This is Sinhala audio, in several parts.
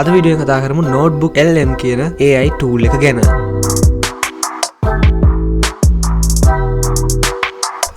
අද වීඩියෝ එකෙන් කතා කරමු Notebook LM කියන AI tool එක ගැන.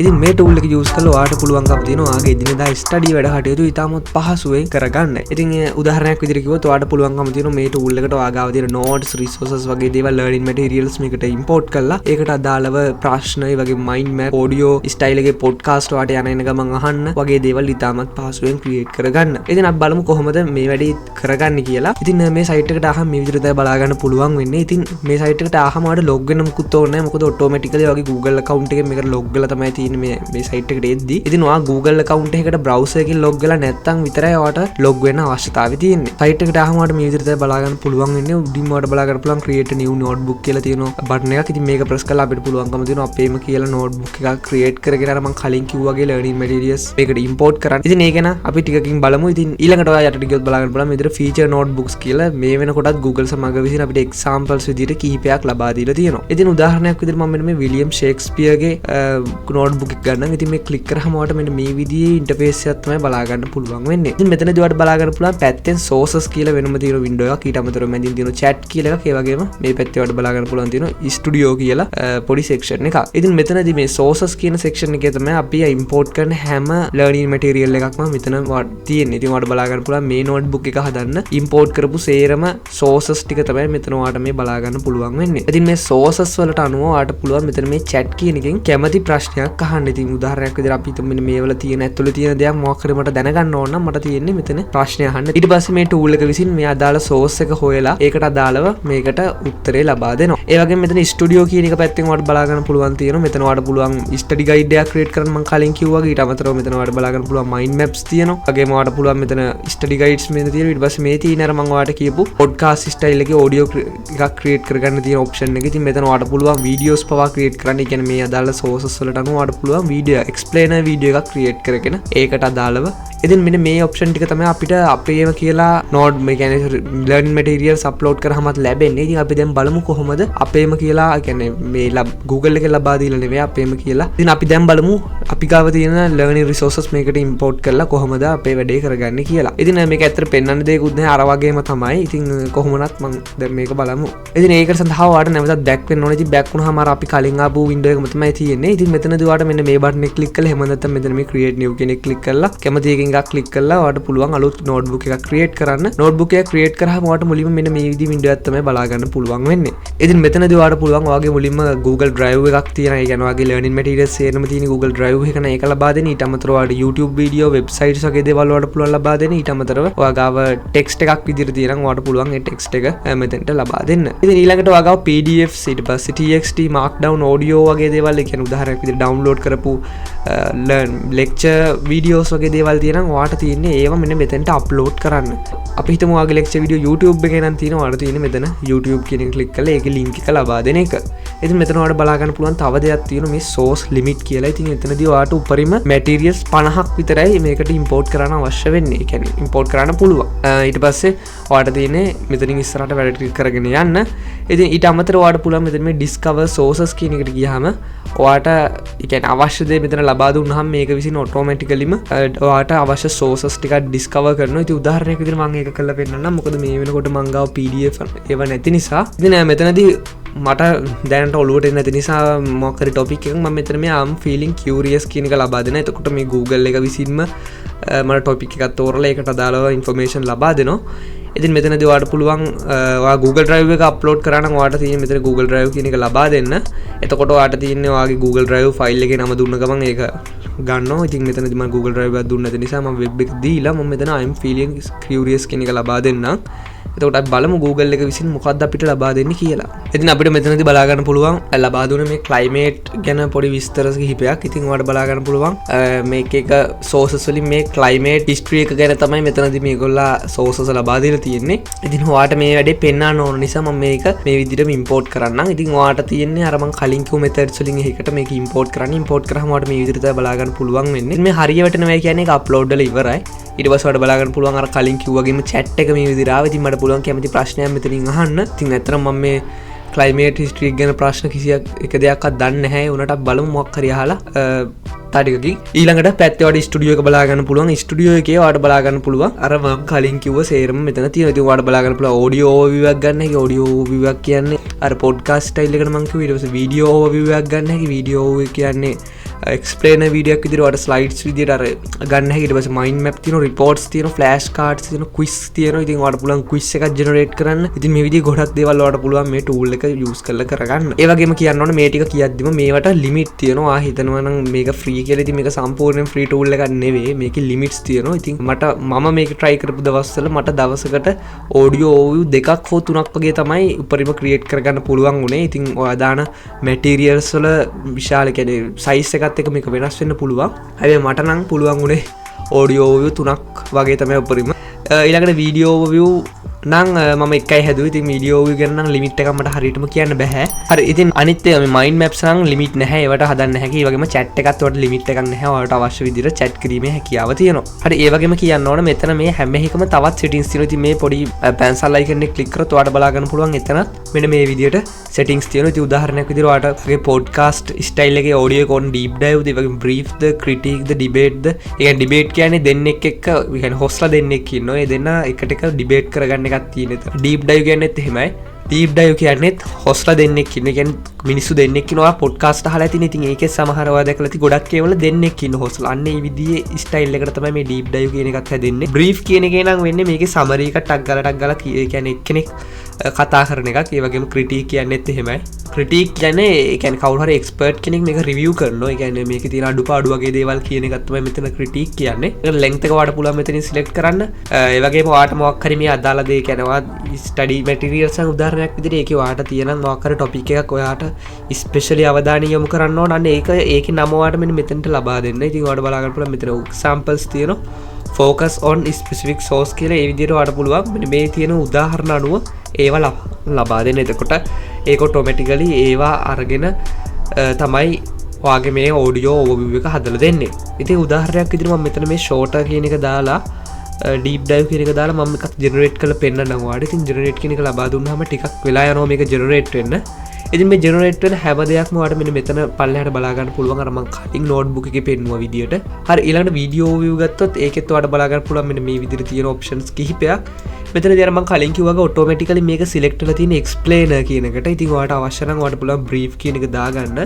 ඉතින් මේ ටූල් එක යූස් කරලා ඔයාට පුළුවන්කම තියෙනවා ඔයාගේ එදිනෙදා ස්ටඩි වැඩ කටයුතු ඉතාමත් පහසුවෙන් කරගන්න. ඉතින් උදාහරණයක් විදිහට කිව්වොත් ඔයාට පුළුවන්කම තියෙනවා මේ ටූල් එකට ඔයා ගාව තියෙන නෝට්ස්, රිසෝසස් වගේ දේවල්, ලර්නින් මැටීරියල්ස් මේකට ඉම්පෝට් කරලා ඒකට අදාළව ප්‍රශ්න, ඒ වගේ මයින්ඩ් මැප්, ඔඩියෝ ස්ටයිල් එකේ පොඩ්කාස්ට් ඔයාට යන එන ගමන් අහන්න වගේ දේවල් ඉතාමත් පහසුවෙන් ක්‍රියේට් කරගන්න. ඉතින් අපි බලමු කොහොමද මේ වැඩේ කරගන්නේ කියලා. ඉතින් මේ සයිට් එකට ආවම මේ විදිහට තමයි බලා ගන්න පුළුවන් වෙන්නේ. ඉතින් මේ සයිට් එකට ආවම ඔයාට ලොග් වෙන්න මුකුත් ඕනේ නැහැ. මොකද ඔටෝමැටිකලි ඔයාගේ Google account එකෙන් මේකට ලොග් වෙලා තමයි තියෙන්නේ මේ සයිට් එකට එද්දි. ඉතින් ඔයා Google account එකකට browser එකකින් ලොග් වෙලා නැත්නම් විතරයි ඔයාට ලොග් වෙන්න අවශ්‍යතාවය තියෙන්නේ. සයිට් එකට ආවම ඔයාට මේ විදිහට තමයි බලා ගන්න පුළුවන් වෙන්නේ. උඩින්ම ඔයාට බලා ගන්න පුළුවන් create a new notebook කියලා තියෙන බටන් එකක්. ඉතින් මේක ප්‍රෙස් කරලා අපිට පුළුවන්කම තියෙනවා අපේම කියලා notebook එකක් ක්‍රියේට් කරගෙන අර මං කලින් කිව්වා වගේ learning materials මේකට ඉම්පෝට් කරන්න. ඉතින් ඒ ගැන අපි ටිකකින් බලමු. ඉතින් ඊළඟට ඔයා යටට ගියොත් බලා ගන්න පුළුවන් මේ විදිහට feature notebooks කියලා මේ වෙනකොටත් Google සමග විසින් අපිට examples විදිහට කිහිපයක් ලබා දීලා තියෙනවා. ඉතින් උදාහරණයක් විදිහට මම මෙන්න මේ විලියම් ෂේක්ස්පියර්ගේ නෝට්බුක් එක ගන්නම්. ඉතින් මේ ක්ලික් කරාම ඔයාලට මෙන්න මේ විදිහේ ඉන්ටර්ෆේස් එකක් තමයි බලා ගන්න පුළුවන් වෙන්නේ. ඉතින් මෙතනදී ඔයාලට බලා ගන්න පුළුවන් පැත්තෙන් සෝසස් කියලා වෙනම තියෙන වින්ඩෝ එකක්. ඊට අමතරව මැදින් තියෙන චැට් කියලා එකක්. ඒ වගේම මේ පැත්තේ ඔයාලට බලා ගන්න පුළුවන් තියෙන ස්ටුඩියෝ කියලා පොඩි සෙක්ෂන් එකක්. ඉතින් මෙතනදී මේ සෝසස් කියන සෙක්ෂන් එකේ තමයි අපි ඉම්පෝට් කරන හැම ලර්නින් මැටීරියල් එකක්ම මෙතන තියෙන්නේ. ඉතින් ඔයාලට බලා ගන්න පුළුවන් මේ නෝට්බුක් එක හදන්න ඉම්පෝට් කරපු සේරම සෝසස් ටික තමයි මෙතන ඔයාලට මේ බලා ගන්න පුළුවන් වෙන්නේ. ඉතින් මේ සෝසස් වලට අනුව ඔයාලට පුළුවන් මෙතන මේ චැට් කියන එකෙන් කැමති ප්‍රශ්නයක් අහන්න. ඉතින් උදාහරණයක් විදිහට අපි හිතමු මෙන්න මේවල තියෙන ඇතුලේ තියෙන දෙයක් මොකක් හරි මට දැනගන්න ඕන නම් මට තියෙන්නේ මෙතන ප්‍රශ්නය අහන්න. ඊට පස්සේ මේ ටූල් එක විසින් මේ අදාළ සෝස් එක හොයලා ඒකට අදාළව මේකට උත්තරේ ලබා දෙනවා. ඒ වගේම මෙතන ස්ටුඩියෝ කියන එක පැත්තෙන් ඔයාලට බලා ගන්න පුළුවන් තියෙනවා. මෙතන ඔයාලට පුළුවන් ස්ටඩි ගයිඩ් එකක් ක්‍රියේට් කරන්න මම කලින් කිව්වා වගේ. ඊට අමතරව මෙතන ඔයාලට බලා ගන්න පුළුවන් මයින්ඩ් මැප්ස් තියෙනවා. වගේම ඔයාලට පුළුවන් මෙතන ස්ටඩි ගයිඩ්ස් මෙතන තියෙනවා. ඊට පස්සේ මේ තියෙන අර මම ඔයාලට කියපු පොඩ්කාස්ට් ස්ටයිල් එකේ ඔඩියෝ එකක් ක්‍රියේට් කරගන්න තියෙන ඔප්ෂන් එක. ඉතින් මෙතන ඔයාලට පුළුවන් වීඩියෝස් පවා ක්‍රියේට් කරන්න. ඒ කියන්නේ මේ අදාළ සෝසස් වලට අනුව ඔයාලට පුළුවන් වීඩියෝ එක්ස්ප්ලේනර් වීඩියෝ එකක් ක්‍රියේට් කරගෙන ඒකට අදාළව. ඉතින් මෙන්න මේ ඔප්ෂන් ටික තමයි අපිට අපේම කියලා නෝට් මේ කියන්නේ ලර්නින් මැටීරියල්ස් අප්ලෝඩ් කරාමත් ලැබෙන්නේ. ඉතින් අපි දැන් බලමු කොහොමද අපේම කියලා, ඒ කියන්නේ මේ Google එකේ ලබා දීලා නෙවෙයි අපේම කියලා. ඉතින් අපි දැන් බලමු අපි ගාව තියෙන ලර්නින් රිසෝසස් මේකට ඉම්පෝට් කරලා කොහොමද අපේ වැඩේ කරගන්නේ කියලා. ඉතින් මේක ඇත්තට පෙන්වන්න දෙයක්වත් නැහැ, අර වගේම තමයි. ඉතින් කොහොම වුණත් මං දැන් මේක බලමු. ඉතින් ඒකට සඳහා ඔයාලට නැවතත් බැක් වෙන්න ඕනේ. ඉතින් බැක් වුණාම අර අපි කලින් ආපු වින්ඩෝ එකම තමයි තියෙන්නේ. ඉතින් මෙතනදී ඔයාලට මෙන්න මේ බටන් එක ක්ලික් කරලා එහෙම නැත්නම් මෙතන මේ ක්‍රියේට් නිව් කියන එක ක්ලික් කරලා කැමති එකකින් එකක් ක්ලික් කරලා ඔයාලට පුළුවන් අලුත් නෝට්බුක් එකක් ක්‍රියේට් කරන්න. නෝට්බුක් එකක් ක්‍රියේට් කරාම ඔයාලට මුලින්ම මෙන්න මේ විදිහේ වින්ඩෝ එකක් තමයි බලා ගන්න පුළුවන් වෙන්නේ. ඉතින් මෙතනදී ඔයාලට පුළුවන් ඔයාගේ මුලින්ම Google Drive එකක් තියෙන, ඒ කියන්නේ ඔයාගේ ලර්නින් මැටීරියල්ස් සේරම තියෙන Google Drive එක නම් ඒක ලබා දෙන්න. ඊට අමතරව ඔයාලට YouTube video, websites වගේ දේවල් ඔයාලට පුළුවන් ලබා දෙන්න. ඊට අමතරව ඔයා ගාව ටෙක්ස්ට් එකක් විදිහට තියෙනම් ඔයාලට පුළුවන් ඒ ටෙක්ස්ට් එක මෙතනට ලබා දෙන්න. ඉතින් ඊළඟට ඔයා ගාව PDFs, ඊට පස්සේ TXT, Markdown, audio වගේ දේවල්, ඒ කියන්නේ උදාහරණයක් විදිහට ඩවුන්ලෝඩ් කරපු ලර්න් ලෙක්චර් වීඩියෝස් වගේ දේවල් තියෙනම් ඔයාට තියෙන්නේ ඒවා මෙන්න මෙතනට අප්ලෝඩ් කරන්න. අපි හිතමු ඔයාගේ ලෙක්චර් වීඩියෝ YouTube එකේ නම් තියෙනවා. ඔයාට තියෙන්නේ මෙතන YouTube කියන එක ක්ලික් කරලා ඒකේ ලින්ක් එක ලබා දෙන එක. ඉතින් මෙතන ඔයාලට බලා ගන්න පුළුවන් තව දෙයක් තියෙනවා මේ සෝස් ලිමිට් කියලා. ඉතින් එතනදී ඔයාට උපරිම මැටීරියල්ස් 50ක් විතරයි මේකට ඉම්පෝට් කරන්න අවශ්‍ය වෙන්නේ. ඒ කියන්නේ ඉම්පෝට් කරන්න පුළුවන්. ඊට පස්සේ ඔයාට තියෙන්නේ මෙතනින් ඉස්සරහට වැඩ ටික කරගෙන යන්න. ඉතින් ඊට අමතරව ඔයාට පුළුවන් මෙතන මේ ඩිස්කවර් සෝසස් කියන එකට ගියාම ඔයාට ඒ කියන්නේ අවශ්‍ය දේ මෙතන ලබා දුන්නාම මේක විසින් ඔටෝමැටිකලිම ඔයාට අවශ්‍ය සෝසස් ටිකක් ඩිස්කවර් කරනවා. ඉතින් උදාහරණයක් විදිහට මම ඒක කරලා පෙන්නන්නම්. මොකද මේ වෙනකොට මං ගාව PDF ඒවා නැති නිසා. ඉතින් මෙතනදී මට දැනට ඔලුවට එන්නේ නැති නිසා මොකක් හරි ටොපික් එකක් මම මෙතන මේ I'm feeling curious කියන එක ලබා දෙනවා. එතකොට මේ Google එක විසින්ම මට ටොපික් එකක් තෝරලා ඒකට අදාළව ඉන්ෆර්මේෂන් ලබා දෙනවා. ඉතින් මෙතනදී ඔයාලට පුළුවන් ඔයා Google Drive එක අප්ලෝඩ් කරා නම් ඔයාලට තියෙන මෙතන Google Drive කියන එක ලබා දෙන්න. එතකොට ඔයාලට තියෙන්නේ ඔයාගේ Google Drive file එකේ නම දුන්න ගමන් ඒක ගන්නවා. ඉතින් මෙතනදී මම Google Drive එකක් දුන්න නැති නිසා මම වෙබ් එක දීලා මම මෙතන I'm feeling curious කියන එක ලබා දෙන්නම්. එතකොට අපි බලමු Google එක විසින් මොකක්ද අපිට ලබා දෙන්නේ කියලා. ඉතින් අපිට මෙතනදී බලා ගන්න පුළුවන් ලබා දුන්න මේ ක්ලයිමේට් ගැන පොඩි විස්තර කිහිපයක්. ඉතින් ඔයාලට බලා ගන්න පුළුවන් මේක එක සෝසස් වලින් මේ ක්ලයිමේට් හිස්ටරි එක ගැන තමයි මෙතනදී මේගොල්ලෝ සෝසස් ලබා දීලා තියෙන්නේ. ඉතින් ඔයාලට මේ වැඩේ පෙන්වන්න ඕන නිසා මම මේක මේ විදිහටම ඉම්පෝට් කරන්නම්. ඉතින් ඔයාලට තියෙන්නේ අර මං කලින් කිව්ව මෙතඩ්ස් වලින් එකකට මේක ඉම්පෝට් කරන්න. ඉම්පෝට් කරාම ඔයාලට මේ විදිහට තමයි බලා ගන්න පුළුවන් වෙන්නේ. ඉතින් මේ හරිය වැටෙනවා කියන්නේ ඒක අප්ලෝඩ් වෙලා ඉවරයි. ඊට පස්සේ ඔයාලට බලා ගන්න පුළුවන් අර කලින් කිව්වා වගේම චැට් එක මේ විදිහට ආවා. ඉතින් මට පුළුවන් කැමති ප්‍රශ්නයක් මෙතනින් අහන්න. ඉතින් ඇත්තටම මම මේ ක්ලයිමේට් හිස්ටරි ගැන ප්‍රශ්න කිසියක් එක දෙයක්වත් දන්නේ නැහැ. ඒ වුණාට අපි බලමු මොකක් හරි අහලා තාටිකකින්. ඊළඟට පැත්තේ ඔයාලට ස්ටුඩියෝ එක බලා ගන්න පුළුවන්. ස්ටුඩියෝ එකේ ඔයාලට බලා ගන්න පුළුවන් අර මම කලින් කිව්ව සේරම මෙතන තියෙනවා. ඉතින් ඔයාලට බලා ගන්න පුළුවන් ඔඩියෝ ඕවර්විව් එකක් ගන්න හැකි. ඔඩියෝ ඕවර්විව් එකක් කියන්නේ අර පොඩ්කාස්ට් ස්ටයිල් එකට මම කිව්වේ. ඊට පස්සේ වීඩියෝ ඕවර්විව් එකක් ගන්න හැකි. වීඩියෝ ඕවර්විව් කියන්නේ එක්ස්ප්ලේනර් වීඩියෝ එකක් විදිහට ඔයාලට ස්ලයිඩ්ස් විදිහට අර ගන්න හැකි. ඊට පස්සේ මයින්ඩ් මැප් තියෙනවා, රිපෝට්ස් තියෙනවා, ෆ්ලෑෂ් කාඩ්ස් තියෙනවා, ක්විස් තියෙනවා. ඉතින් ඔයාලට පුළුවන් ක්විස් එකක් ජෙනරේට් කරන්න. ඉතින් මේ විදිහේ ගොඩක් දේවල් ඔයාලට පුළුවන් මේ ටූල් එක යූස් කරලා කරගන්න. ඒ වගේම කියන්න ඕනේ මේ ටික කියද්දිම මේවට ලිමිට් තියෙනවා. ඔයා හිතනවා නම් මේක ෆ්‍රී කියලා. ඉතින් මේක සම්පූර්ණයෙන් ෆ්‍රී ටූල් එකක් නෙවෙයි. මේකේ ලිමිට්ස් තියෙනවා. ඉතින් මම මේක try කරපු දවස්වල මට දවසකට ඔඩියෝ ඕවර්විව් දෙකක් හෝ තුනක් වගේ තමයි උපරිම ක්‍රියේට් කරගන්න පුළුවන් වුණේ. ඉතින් ඔයා දාන මැටීරියල්ස් වල විශාල කියන්නේ සයිස් එකත් එක්ක මේක වෙනස් වෙන්න පුළුවන්. හැබැයි මට නම් පුළුවන් වුණේ ඔඩියෝ ඕවර්විව් තුනක් වගේ තමයි උපරිම. ඊළඟට වීඩියෝ ඕවර්විව් නම් මම එකයි හැදුවේ. ඉතින් වීඩියෝ ඕවර්විව් ගැන නම් ලිමිට් එකක් මට හරියටම කියන්න බෑ. හරි, ඉතින් අනිත් ඒවා මේ මයින්ඩ් මැප්ස් නම් ලිමිට් නැහැ. ඒවට හදන්න හැකි. ඒ වගේම චැට් එකත් ඔයාලට ලිමිට් එකක් නැහැ. ඔයාලට අවශ්‍ය විදිහට චැට් කිරීමේ හැකියාව තියෙනවා. හරි, ඒ වගේම කියන්න ඕන මෙතන මේ හැම එකම තවත් සෙටින්ග්ස් තියෙනවා. ඉතින් මේ පොඩි පැන්සල් අයිකන් එක ක්ලික් කරොත් ඔයාලට බලා ගන්න පුළුවන් එතනත් මෙන්න මේ විදිහට සෙටින්ග්ස් තියෙනවා. ඉතින් උදාහරණයක් විදිහට ඔයාලට ඔයාගේ පොඩ්කාස්ට් ස්ටයිල් එකේ ඔඩියෝ එක ඔන් ඩීප් ඩයිව් ද, ඒ වගේම බ්‍රීෆ් ද, ක්‍රිටික් ද, ඩිබේට් ද. ඒ කියන්නේ ඩිබේට් කියන්නේ දෙන්නෙක් එක්ක, ඒ කියන්නේ හොස්ලා දෙන්නෙක් ඉන්නවා. ඒ දෙන්නා එකට එක ඩිබේට් කරගන්න එකක් තියෙන එතන. ඩීප් ඩයිව් කියන්නේත් එහෙමයි. ඩීප් ඩයිව් කියන්නේත් හොස්ලා දෙන්නෙක් ඉන්න. ඒ කියන්නේ මිනිස්සු දෙන්නෙක් ඉන්නවා. ඔයා පොඩ්කාස්ට් අහලා ඇතිනේ. ඉතින් ඒකේ සමහර ඔයා දැකලා ඇති ගොඩක් ඒවල දෙන්නෙක් ඉන්න හොස්ලා. අන්න ඒ විදිහේ ස්ටයිල් එකට තමයි මේ ඩීප් ඩයිව් කියන එකත් හැදෙන්නේ. බ්‍රීෆ් කියන එකේ නම් වෙන්නේ මේකේ සමරි එක ටක් ගාලා ටක් ගාලා ඒ කියන්නේ එක්කෙනෙක් කතා කරන එකක්. ඒ වගේම ක්‍රිටික් කියන්නේත් එහෙමයි. ක්‍රිටික් කියන්නේ ඒ කියන්නේ කවුරු හරි එක්ස්පර්ට් කෙනෙක් මේක රිවිව් කරනවා. ඒ කියන්නේ මේකේ තියෙන අඩුපාඩු වගේ දේවල් කියන එකක් තමයි මෙතන ක්‍රිටික් කියන්නේ. ඒක ලෙන්ග්ත් එක ඔයාලට පුළුවන් මෙතනින් සිලෙක්ට් කරන්න. ඒ වගේම ඔයාලට මොකක් හරි මේ අදාළ දේ කියනවා ස්ටඩි මැටීරියල්ස් නම් උදාහරණයක් විදිහට ඒකේ ඔයාලට තියෙන මොකක් හරි ටොපික් එකක් ඔයාට ස්පෙෂලි අවධානය යොමු කරන්න ඕන. අන්න ඒකේ නම ඔයාලට මෙන්න මෙතනට ලබා දෙන්න. ඉතින් ඔයාලට බලා ගන්න පුළුවන් මෙතන එක්සැම්පල්ස් තියෙනවා. ෆෝකස් ඔන් ස්පෙසිෆික් සෝස් කියලා ඒ විදිහට ඔයාලට පුළුවන් මෙන්න මේ තියෙන උදාහරණ අනුව ඒවා ලබා දෙන්න. එතකොට ඒක ඔටෝමැටිකලි ඒවා අරගෙන තමයි ඔයාගේ මේ ඔඩියෝ ඕවර්විව් එක හදලා දෙන්නේ. ඉතින් උදාහරණයක් විදිහට මම මෙතන මේ ෂෝටර් කියන එක දාලා ඩීප් ඩයිව් කියන එක දාලා මම එකක් ජෙනරේට් කරලා පෙන්නන්නම් ඔයාලට. ඉතින් ජෙනරේට් කියන එක ලබා දුන්නාම ටිකක් වෙලා යනවා මේක ජෙනරේට් වෙන්න. ඉතින් මේ ජෙනරේට් වෙන හැම දෙයක්ම ඔයාලට මෙන්න මෙතන පල්ලෙහාට බලා ගන්න පුළුවන් අර මං කලින් නෝට්බුක් එකේ පෙන්නුවා විදියට. හරි, ඊළඟට වීඩියෝ ඕවර්විව් ගත්තොත් ඒකෙත් ඔයාලට බලා ගන්න පුළුවන් මෙන්න මේ විදියට තියෙන ඔප්ෂන්ස් කිහිපයක්. මෙතනදී අර මං කලින් කිව්වා වගේ ඔටෝමැටිකලි මේක සිලෙක්ට් වෙලා තියෙන එක්ස්ප්ලේනර් කියන එකට. ඉතින් ඔයාලට අවශ්‍ය නම් ඔයාලට පුළුවන් බ්‍රීෆ් කියන එක දාගන්න.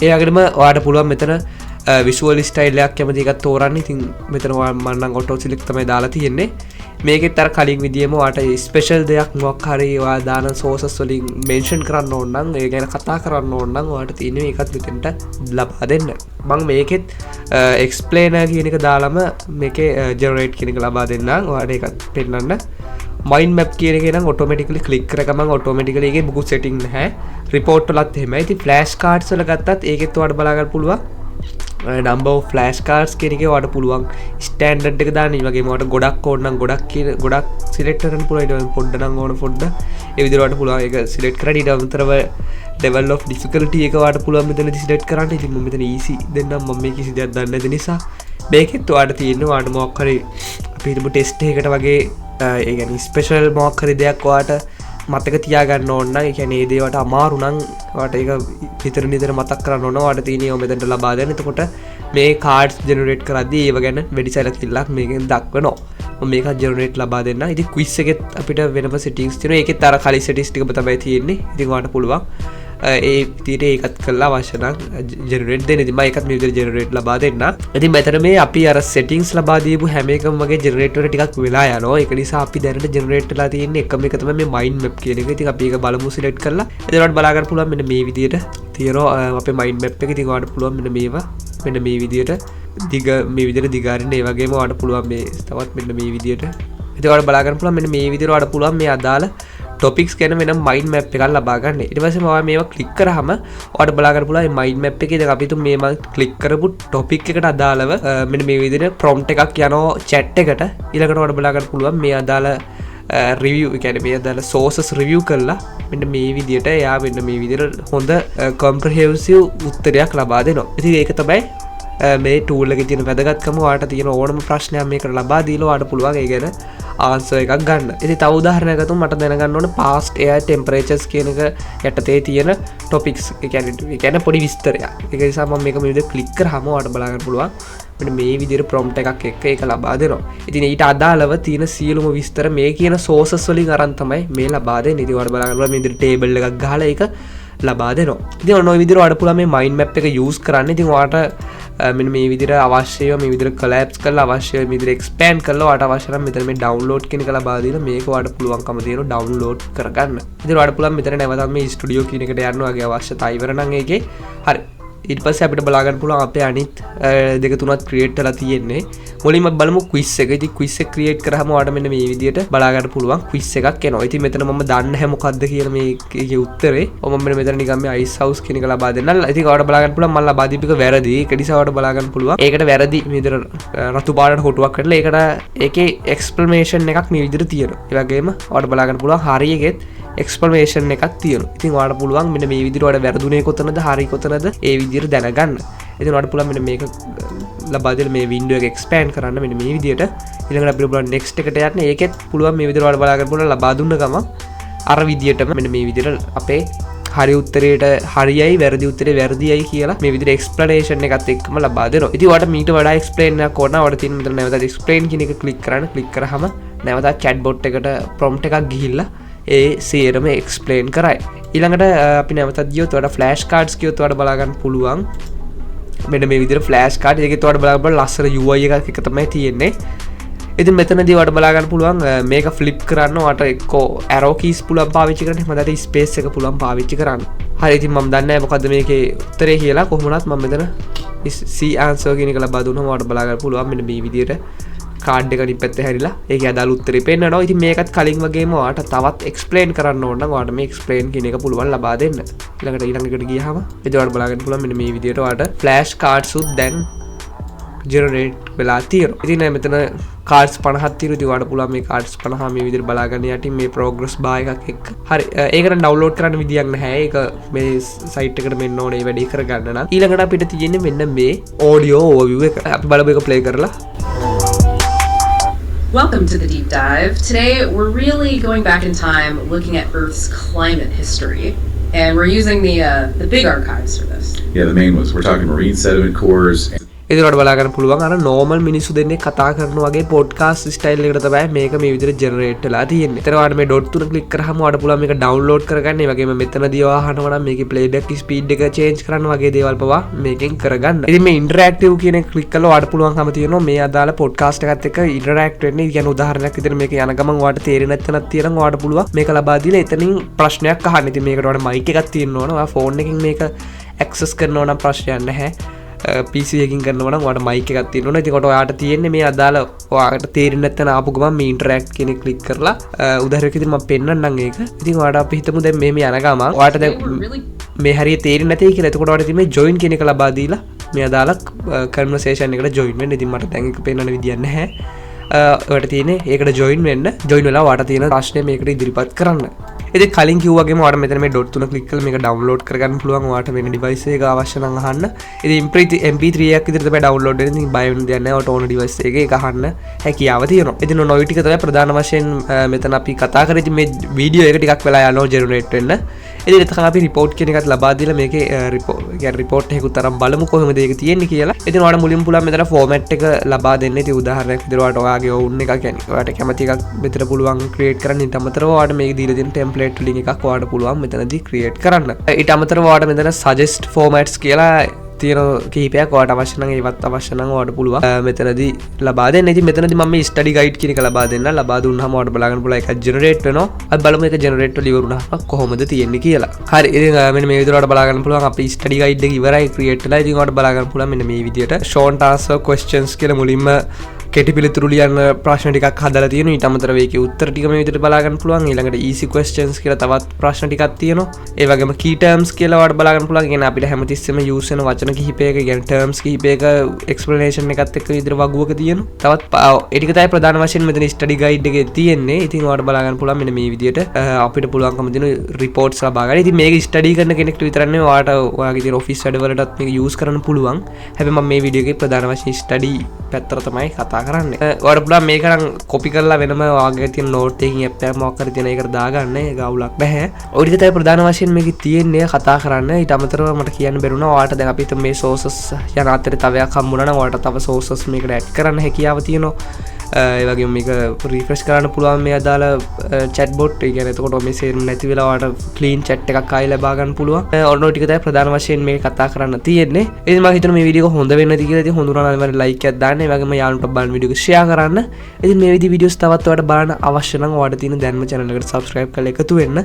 ඒ වගේම ඔයාලට පුළුවන් මෙතන විෂුවල් ස්ටයිල් එකක් කැමති එකක් තෝරන්න. ඉතින් මෙතන ඔයා මං නම් ඔටෝ සිලෙක්ට් තමයි දාලා තියෙන්නේ. මේකෙත් අර කලින් විදියම ඔයාට ස්පෙෂල් දෙයක් මොකක් හරි ඔයා දාන සෝසස් වලින් මෙන්ෂන් කරන්න ඕන නම්, ඒ ගැන කතා කරන්න ඕන නම් ඔයාට තියෙන්නේ ඒකත් මෙතෙන්ට ලබා දෙන්න. මං මේකෙත් එක්ස්ප්ලේනර් කියන එක දාලම මේකේ ජෙනරේට් කියන එක ලබා දෙන්නම්. ඔයාට ඒකත් පෙන්නන්න. මයින්ඩ් මැප් කියන එකේ නම් ඔටෝමැටිකලි ක්ලික් කර ගමන් ඔටෝමැටිකලි ඒකේ මුකුත් සෙටින් නැහැ. රිපෝට් වලත් එහෙමයි. ඉතින් ෆ්ලෑෂ් කාඩ්ස් වල ගත්තත් ඒකෙත් ඔයාලට බලා ගන්න පුළුවන්. නම්බර් ඔෆ් ෆ්ලෑෂ් කාඩ්ස් කියන එකේ ඔයාලට පුළුවන් ස්ටෑන්ඩඩ් එක දාන්න. ඒ වගේම ඔයාලට ගොඩක් ඕන නම් ගොඩක් කියන ගොඩක් සිලෙක්ට් කරන්න පුළුවන්. ඊට පස්සේ පොඩ්ඩ නම් ඕන පොඩ්ඩ. ඒ විදිහට ඔයාලට පුළුවන් ඒක සිලෙක්ට් කරන්න. ඊට අමතරව ලෙවල් ඔෆ් ඩිෆිකල්ටි එක ඔයාලට පුළුවන් මෙතනදී සිලෙක්ට් කරන්න. ඉතින් මම මෙතන ඊසි දෙන්නම්. මම මේ කිසි දෙයක් දන්නේ නැති නිසා. මේකෙත් ඔයාලට තියෙන්නේ ඔයාලට මොකක් හරි අපි හිතමු ටෙස්ට් එකකට වගේ, ඒ කියන්නේ ස්පෙෂල් මොකක් හරි දෙයක් ඔයාලට මතක තියාගන්න ඕන නම්, ඒ කියන්නේ ඒ දේවට අමාරු නම් ඔයාලට ඒක නිතර නිතර මතක් කරන්න ඕන නම් ඔයාලට තියෙන්නේ ඒව මෙතනට ලබා දෙන්න. එතකොට මේ කාඩ්ස් ජෙනරේට් කරද්දී ඒව ගැන වැඩි සැලකිල්ලක් මේකෙන් දක්වනවා. මම මේකත් ජෙනරේට් ලබා දෙන්නම්. ඉතින් ක්විස් එකෙත් අපිට වෙනම සෙටින්ග්ස් තියෙනවා. ඒකෙත් අර කලින් සෙටින්ග්ස් ටිකම තමයි තියෙන්නේ. ඉතින් ඔයාලට පුළුවන් ඒ විදිහට ඒකත් කරලා අවශ්‍ය නම් ජෙනරේට් දෙන්න. ඉතින් මම ඒකත් මේ විදිහට ජෙනරේට් ලබා දෙන්නම්. ඉතින් මෙතන මේ අපි අර සෙටින්ග්ස් ලබා දීපු හැම එකම වගේ ජෙනරේට් වල ටිකක් වෙලා යනවා. ඒක නිසා අපි දැනට ජෙනරේට් වෙලා තියෙන්නේ එකම එක තමයි මේ මයින්ඩ් මැප් කියන එක. ඉතින් අපි ඒක බලමු සිලෙක්ට් කරලා. ඉතින් ඔයාලට බලා ගන්න පුළුවන් මෙන්න මේ විදිහට තියෙනවා අපේ මයින්ඩ් මැප් එක. ඉතින් ඔයාලට පුළුවන් මෙන්න මේවා මෙන්න මේ විදිහට දිග මේ විදිහට දිගාරින්න. ඒ වගේම ඔයාලට පුළුවන් මේ තවත් මෙන්න මේ විදිහට. ඉතින් ඔයාලට බලා ගන්න පුළුවන් මෙන්න මේ විදිහට ඔයාලට පුළුවන් මේ අදාළ ටොපික්ස් ගැන වෙනම මයින්ඩ් මැප් එකක් ලබා ගන්න. ඊට පස්සේ මම මේවා ක්ලික් කරාම ඔයාලට බලා ගන්න පුළුවන් මේ මයින්ඩ් මැප් එකේ දැන් අපි තුන් මේ මම ක්ලික් කරපු ටොපික් එකට අදාළව මෙන්න මේ විදිහට ප්‍රොම්ප්ට් එකක් යනවා චැට් එකට. ඊළඟට ඔයාලට බලා ගන්න පුළුවන් මේ අදාළ රිවිව්, ඒ කියන්නේ මේ අදාළ සෝසස් රිවිව් කරලා මෙන්න මේ විදිහට එයා මෙන්න මේ විදිහට හොඳ කොම්ප්‍රිහෙන්සිව් උත්තරයක් ලබා දෙනවා. ඉතින් ඒක තමයි මේ ටූල් එකේ තියෙන වැදගත්කම. ඔයාලට තියෙන ඕනම ප්‍රශ්නයක් මේකට ලබා දීලා ඔයාලට පුළුවන් ඒ ගැන ආන්සර් එකක් ගන්න. ඉතින් තව උදාහරණයක් ගත්තොත් මට දැනගන්න ඕන past air temperatures කියන එක යටතේ තියෙන topics, ඒ කියන්නේ පොඩි විස්තරයක්. ඒක නිසා මම මේක මේ විදිහට ක්ලික් කරාම ඔයාලට බලා ගන්න පුළුවන් මෙන්න මේ විදිහට ප්‍රොම්ප්ට් එකක් එක්ක ඒක ලබා දෙනවා. ඉතින් ඊට අදාළව තියෙන සියලුම විස්තර මේ කියන සෝසස් වලින් අරන් තමයි මේ ලබා දෙන්නේ. ඉතින් ඔයාලට බලා ගන්න පුළුවන් මේ විදිහට ටේබල් එකක් ගහලා ඒක ලබා දෙනවා. ඉතින් ඔන්න ඔය විදිහට ඔයාලට පුළුවන් මේ මයින්ඩ් මැප් එක යූස් කරන්න. ඉතින් ඔයාලට මෙන්න මේ විදිහට අවශ්‍ය ඒවා මේ විදිහට කොලැප්ස් කරලා, අවශ්‍ය මේ විදිහට එක්ස්පෑන්ඩ් කරලා, ඔයාලට අවශ්‍ය නම් මෙතන මේ ඩවුන්ලෝඩ් කියන එක ලබා දීලා මේක ඔයාලට පුළුවන්කම තියෙනවා ඩවුන්ලෝඩ් කරගන්න. ඉතින් ඔයාලට පුළුවන් මෙතන නැවතත් මේ ස්ටුඩියෝ කියන එකට යන්න ඔයාගේ අවශ්‍යතා ඉවර නම් ඒකේ. හරි. ඊට පස්සේ අපිට බලා ගන්න පුළුවන් අපේ අනිත් දෙක තුනක් ක්‍රියේට් කරලා තියෙන්නේ. මුලින්ම බලමු ක්විස් එක. ඉතින් ක්විස් එක ක්‍රියේට් කරාම ඔයාලට මෙන්න මේ විදිහට බලා ගන්න පුළුවන් ක්විස් එකක් එනවා. ඉතින් මෙතන මම දන්නේ නැහැ මොකද්ද කියලා මේකේ උත්තරේ. ඔව්, මම මෙන්න මෙතන නිකන් මේ අයිස් හවුස් කියන එක ලබා දෙන්නම්. ඉතින් ඔයාලට බලා ගන්න පුළුවන් මම ලබා දීපු එක වැරදි. ඒක නිසා ඔයාලට බලා ගන්න පුළුවන් ඒකට වැරදි මේ විදිහට රතු පාටට හොටුවක් කරලා ඒකට ඒකේ එක්ස්ප්ලනේෂන් එකක් මේ විදිහට තියෙනවා. ඒ වගේම ඔයාලට බලා ගන්න පුළුවන් හරි එකෙත් එක්ස්ප්ලනේෂන් එකක් තියෙනවා. ඉතින් ඔයාලට පුළුවන් මෙන්න මේ විදිහට ඔයාලට වැරදුනේ කොතනද, හරි කොතනද ඒ විදිහට දැනගන්න. ඉතින් ඔයාලට පුළුවන් මෙන්න මේක ලබා දෙලා මේ වින්ඩෝ එක එක්ස්පෑන්ඩ් කරන්න මෙන්න මේ විදිහට. ඊළඟට අපිට පුළුවන් නෙක්ස්ට් එකට යන්න. ඒකෙත් පුළුවන් මේ විදිහට ඔයාලට බලා ගන්න පුළුවන් ලබා දුන්න ගමන් අර විදිහටම මෙන්න මේ විදිහට අපේ හරි උත්තරේට හරියයි, වැරදි උත්තරේ වැරදියයි කියලා මේ විදිහට එක්ස්ප්ලනේෂන් එකත් එක්කම ලබා දෙනවා. ඉතින් ඔයාලට මීට වඩා එක්ස්ප්ලේන් එකක් ඕන නම් ඔයාලට තියෙන මෙතන නැවතත් එක්ස්ප්ලේන් කියන එක ක්ලික් කරන්න. ක්ලික් කරාම නැවතත් චැට් බොට් එකට ප්‍රොම්ප්ට් එකක් ගිහිල්ලා ඒ සේරම එක්ස්ප්ලේන් කරයි. ඊළඟට අපි නැවතත් ගියොත් ඔයාලට ෆ්ලෑෂ් කාඩ්ස් ගියොත් ඔයාලට බලා ගන්න පුළුවන් මෙන්න මේ විදිහට ෆ්ලෑෂ් කාඩ්. ඒකෙත් ඔයාලට බලා ගන්න පුළුවන් ලස්සන UI එකක් එක තමයි තියෙන්නේ. ඉතින් මෙතනදී ඔයාලට බලා ගන්න පුළුවන් මේක ෆ්ලිප් කරන්න ඔයාලට එක්කෝ ඇරෝ කීස් පුළුවන් පාවිච්චි කරන්න, එහෙම නැත්නම් ස්පේස් එක පුළුවන් පාවිච්චි කරන්න. හරි, ඉතින් මම දන්නේ නැහැ මොකද්ද මේකේ උත්තරේ කියලා. කොහොම වුණත් මම මෙතන C answer කියන එක ලබා දුන්නාම ඔයාලට බලා ගන්න පුළුවන් මෙන්න මේ විදිහට කාඩ් එක අනිත් පැත්තේ හැරිලා ඒකේ අදාළ උත්තරේ පෙන්නනවා. ඉතින් මේකත් කලින් වගේම ඔයාලට තවත් එක්ස්ප්ලේන් කරන්න ඕන නම් ඔයාලට මේ එක්ස්ප්ලේන් කියන එක පුළුවන් ලබා දෙන්න. ඊළඟට ඊළඟ එකට ගියාම ඉතින් ඔයාලට බලා ගන්න පුළුවන් මෙන්න මේ විදිහට ඔයාලට ෆ්ලෑෂ් කාඩ්ස් උත් දැන් ජෙනරේට් වෙලා තියෙනවා. ඉතින් මෙතන කාඩ්ස් 50ක් තියෙනවා. ඉතින් ඔයාලට පුළුවන් මේ කාඩ්ස් 50 මේ විදිහට බලා ගන්න යටින් මේ ප්‍රෝග්‍රස් බාර් එකක් එක්ක. හරි, ඒක නම් ඩවුන්ලෝඩ් කරන්න විදියක් නැහැ. ඒක මේ සයිට් එකට මෙන්න ඕනේ මේ වැඩේ කරගන්න නම්. ඊළඟට අපිට තියෙන්නේ මෙන්න මේ ඔඩියෝ ඕවර්විව් එක. අපි බලමු ඒක ප්ලේ කරලා. Welcome to the deep dive. Today, we're really going back in time, looking at Earth's climate history, and we're using the big archives for this. Yeah, the main ones. We're talking marine sediment cores. ඉතින් ඔයාලට බලා ගන්න පුළුවන් අර නෝමල් මිනිස්සු දෙන්නෙක් කතා කරන වගේ පොඩ්කාස්ට් ස්ටයිල් එකට තමයි මේක මේ විදිහට ජෙනරේට් වෙලා තියෙන්නේ. එතන ඔයාලට මේ ඩොට් තුන ක්ලික් කරාම ඔයාලට පුළුවන් මේක ඩවුන්ලෝඩ් කරගන්න. ඒ වගේම මෙතනදී ඔයා අහනවා නම් මේකේ ප්ලේබැක් ස්පීඩ් එක චේන්ජ් කරන්න වගේ දේවල් පවා මේකෙන් කරගන්න. ඉතින් මේ ඉන්ටරැක්ටිව් කියන එක ක්ලික් කළා ඔයාලට පුළුවන්කම තියෙනවා මේ අදාළ පොඩ්කාස්ට් එකත් එක්ක ඉන්ටරැක්ට් වෙන්න. ඒ කියන්නේ උදාහරණයක් විදිහට මේක යන ගමන් ඔයාලට තේරෙන්නේ නැත්නම් තියෙනවා ඔයාලට පුළුවන් මේක ලබා දීලා එතනින් ප්‍රශ්නයක් අහන්න. ඉතින් මේකට ඔයාලට මයික් එකක් තියෙන්න ඕන. ඔයා ෆෝන් එකකින් මේක ඇක්සස් කරනවා නම් ප්‍රශ්නයක් නැහැ. PC එකකින් කරනවා නම් ඔයාලට මයික් එකක් තියෙන්න ඕන. ඉතින් කොට ඔයාට තියෙන්නේ මේ අදාළ ඔයාට තේරෙන්නේ නැත්නම් ආපු ගමන් මේ ඉන්ටරැක්ට් කියන එක ක්ලික් කරලා උදාහරණයක් විදිහට මම පෙන්නන්නම් ඒක. ඉතින් ඔයාට අපි හිතමු දැන් මෙහෙම යන ගමන් ඔයාට දැන් Today, we're really මේ හරිය තේරෙන්නේ නැtei කියලා. එතකොට ඔයාට ඉතින් මේ ජොයින් කියන එක ලබා දීලා මේ අදාළ කන්වර්සේෂන් එකට ජොයින් වෙන්න. ඉතින් මට දැන් ඒක පෙන්නන්න විදියක් නැහැ. ඔයාට තියෙන්නේ ඒකට ජොයින් වෙන්න. ජොයින් වෙලා ඔයාට තියෙන ප්‍රශ්නේ මේකට ඉදිරිපත් කරන්න. ඉතින් කලින් කිව්වා වගේම ඔයාලට මෙතන මේ ඩොට් තුන ක්ලික් කරලා මේක ඩවුන්ලෝඩ් කරගන්න පුළුවන් ඔයාලට වෙන ඩිවයිස් එකක අවශ්‍ය නම් අහන්න. ඉතින් MP3 එකක් විදිහට තමයි ඩවුන්ලෝඩ් වෙන්නේ. ඉතින් බය වෙන්න දෙයක් නැහැ. ඔයාලට ඕන ඩිවයිස් එකක ඒක අහන්න හැකියාව තියෙනවා. ඉතින් ඔන්න ඔය ටික තමයි ප්‍රධාන වශයෙන් මෙතන අපි කතා කරේ. ඉතින් මේ වීඩියෝ එක ටිකක් වෙලා යනවා ජෙනරේට් වෙන්න. ඉතින් එතකන් අපි රිපෝට් කියන එකත් ලබා දීලා මේකේ රිපෝට්, ඒ කියන්නේ රිපෝට් එකකුත් අරන් බලමු කොහොමද ඒක තියෙන්නේ කියලා. ඉතින් ඔයාලට මුලින්ම පුළුවන් මෙතන ෆෝමැට් එක ලබා දෙන්න. ඉතින් උදාහරණයක් විදිහට ඔයාලට ඔයාගේ ඕන් එකක්, කියන්නේ ඔයාලට කැමති එකක් මෙතන පුළුවන් ක්‍රියේට් කරන්න. ඊට අමතරව ඔයාලට මේක දීලා තියෙන ටෙම්ප්ලේට් වලින් එකක් ඔයාලට පුළුවන් මෙතනදී ක්‍රියේට් කරන්න. ඊට අමතරව ඔයාලට මෙතන සජෙස්ට් ෆෝමැට්ස් කියලා තියෙන කිහිපයක් ඔයාලට අවශ්‍ය නම් ඒවත් අවශ්‍ය නම් ඔයාලට පුළුවන් මෙතනදී ලබා දෙන්න. ඉතින් මෙතනදී මම මේ ස්ටඩි ගයිඩ් කියන එක ලබා දෙන්න. ලබා දුන්නාම ඔයාලට බලා ගන්න පුළුවන් එකක් ජෙනරේට් වෙනවා. අපි බලමු ඒක ජෙනරේට් වෙලා ඉවර වුණාම කොහොමද තියෙන්නේ කියලා. හරි. ඉතින් මෙන්න මේ විදිහට ඔයාලට බලා ගන්න පුළුවන් අපේ ස්ටඩි ගයිඩ් එක ඉවරයි ක්‍රියේට් වෙලා. ඉතින් ඔයාලට බලා ගන්න පුළුවන් මෙන්න මේ විදිහට ෂෝට් ආන්සර් ක්වෙස්චන්ස් කියලා මුලින්ම කෙටි පිළිතුරු ලියන්න ප්‍රශ්න ටිකක් හදලා තියෙනවා. ඊට අමතරව ඒකේ උත්තර ටික මේ විදිහට බලා ගන්න පුළුවන්. ඊළඟට easy questions කියලා තවත් ප්‍රශ්න ටිකක් තියෙනවා. ඒ වගේම key terms කියලා ඔයාලට බලා ගන්න පුළුවන්. ඒ කියන්නේ අපිට හැමතිස්සෙම use වෙන වචන කිහිපයක, ඒ කියන්නේ terms කිහිපයක explanation එකත් එක්ක විතර වගුවක තියෙනවා. තවත් ඒ ටික තමයි ප්‍රධාන වශයෙන් මෙතන study guide එකේ තියෙන්නේ. ඉතින් ඔයාලට බලා ගන්න පුළුවන් මෙන්න මේ විදිහට අපිට පුළුවන්කම තියෙන reports ලබා ගන්න. ඉතින් මේක study කරන කෙනෙක්ට විතරක් නෙවෙයි, ඔයාලට ඔයාගේ තියෙන office වැඩවලටත් මේක use කරන්න පුළුවන්. හැබැයි මම මේ වීඩියෝ එකේ ප්‍රධාන වශයෙන් study පැත්තට තමයි කතා කරන්නේ. ඔයාලට පුළුවන් මේක නම් කොපි කරලා වෙනම ඔයාගේ තියෙන නෝට් එකකින් ඇප් එකක් මොකක් හරි තියෙන එකට දාගන්න. ඒක අවුලක් නැහැ. ඔය ටික තමයි ප්‍රධාන වශයෙන් මේකේ තියෙන්නේ කතා කරන්න. ඊට අමතරව මට කියන්න බැරුණා ඔයාලට දැන් අපි හිතමු මේ සෝසස් යන අතරේ තව එකක් හම්බුණා නම් ඔයාලට තව සෝසස් මේකට ඇඩ් කරන්න හැකියාව තියෙනවා. ඒ වගේම මේක රිෆ්‍රෙෂ් කරන්න පුළුවන් මේ අදාළ චැට් බොට්. ඒ කියන්නේ එතකොට මේ සේරම නැති වෙලා ඔයාලට ක්ලීන් චැට් එකක් ආයෙ ලබා ගන්න පුළුවන්. ඔන්න ඔය ටික තමයි ප්‍රධාන වශයෙන් මේක කතා කරන්න තියෙන්නේ. ඉතින් මම හිතනවා මේ වීඩියෝ එක හොඳ වෙන්න ඇති කියලා. ඉතින් හොඳ වුණා නම් අනිවාර්යෙන් ලයික් එකක් දාන්න. ඒ වගේම යාළුවන්ට බලන වීඩියෝ එක ෂෙයා කරන්න. ඉතින් මේ විදිහේ වීඩියෝස් තවත් ඔයාලට බලන්න අවශ්‍ය නම් ඔයාලට තියෙන දැන්ම චැනල් එකට සබ්ස්ක්‍රයිබ් කරලා එකතු වෙන්න.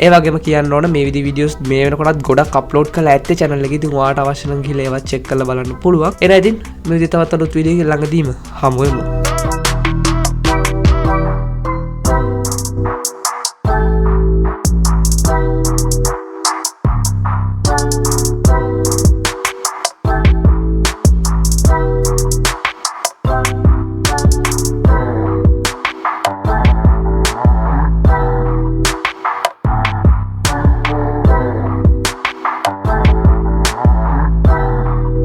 ඒ වගේම කියන්න ඕන මේ විදිහේ වීඩියෝස් මේ වෙනකොටත් ගොඩක් අප්ලෝඩ් කරලා ඇත්තේ චැනල් එකේ. ඉතින් ඔයාලට අවශ්‍ය නම් ගිහලා ඒවත් චෙක් කරලා බලන්න පුළුවන්. එහෙනම් ඉතින් මේ විදිහේ තවත් අලුත් වීඩියෝ එකකින් ළඟදීම හමු වෙමු.